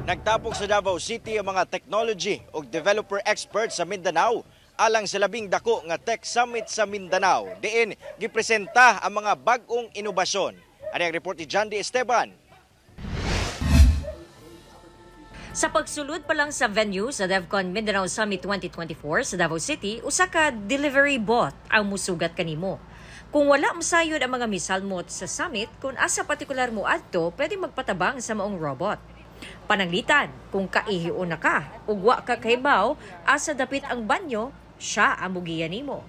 Nagtapok sa Davao City ang mga technology ug developer experts sa Mindanao alang sa labing dako nga Tech Summit sa Mindanao. Diin gipresenta ang mga bag-ong inobasyon. Ani ang report ni John D. Esteban. Sa pagsulod pa lang sa venue sa DevCon Mindanao Summit 2024 sa Davao City, usa ka delivery bot ang musugat kanimo. Kung wala masayod ang mga misalmot sa summit, kung asa partikular mo adto, pwede magpatabang sa maong robot. Pananglitan, kung kaihion na ka ug wa ka kahibaw asa dapit ang banyo, siya ang mugiya nimo.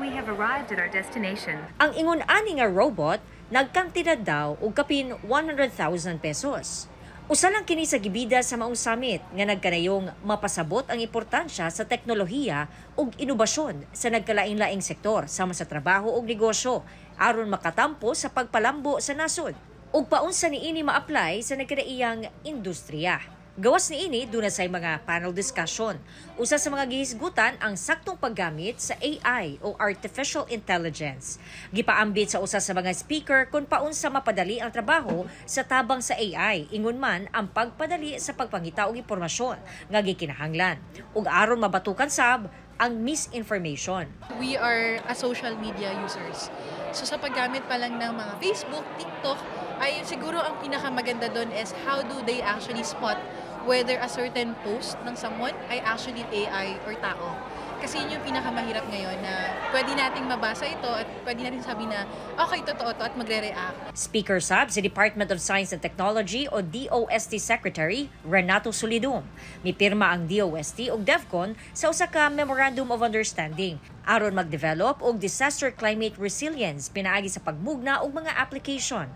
We have arrived at our destination. Ang ingon ani nga robot nagkantidad daw og kapin 100,000 pesos. Usa lang kini sa gibida sa maong summit nga nagkanayong mapasabot ang importansya sa teknolohiya ug inobasyon sa nagkalain-laing sektor sama sa trabaho ug negosyo aron makatampo sa pagpalambo sa nasod ug paunsa niini ma-apply sa nagkadaiyang industriya. Gawas niini, duna say mga panel discussion. Usa sa mga gihisgutan ang saktong paggamit sa AI o Artificial Intelligence. Gipaambit sa usa sa mga speaker kung paunsa mapadali ang trabaho sa tabang sa AI, ingon man ang pagpadali sa pagpangita og impormasyon nga gikinahanglan ug aron mabatukan sab ang misinformation. We are a social media users. So sa paggamit pa lang ng mga Facebook, TikTok, ay siguro ang pinakamaganda doon is how do they actually spot whether a certain post ng someone ay actually AI or tao. Kasi yun yung pinakamahirap ngayon na pwede nating mabasa ito at pwede nating sabi na okay, totoo to at magre-react. Speaker sab si Department of Science and Technology o DOST Secretary Renato Solidum. Mipirma ang DOST ug DevCon sa usa ka Memorandum of Understanding aron mag-develop og disaster climate resilience pinaagi sa pagmugna og mga application.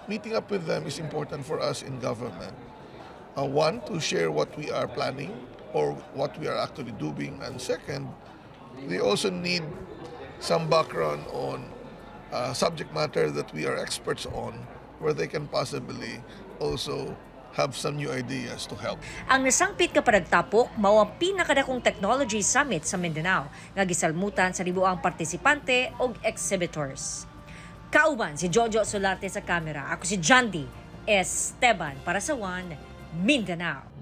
Meeting up with them is important for us in government. One, to share what we are planning or what we are actually doing. And second, they also need some background on subject matter that we are experts on, where they can possibly also have some new ideas to help. Ang nasangpit nga panagtapok mao ang pinakadakong technology summit sa Mindanao nga gisalmutan sa libuang partisipante ug exhibitors. Kauban si Jojo Solarte sa kamera. Ako si Jandy Esteban para sa One Mindanao.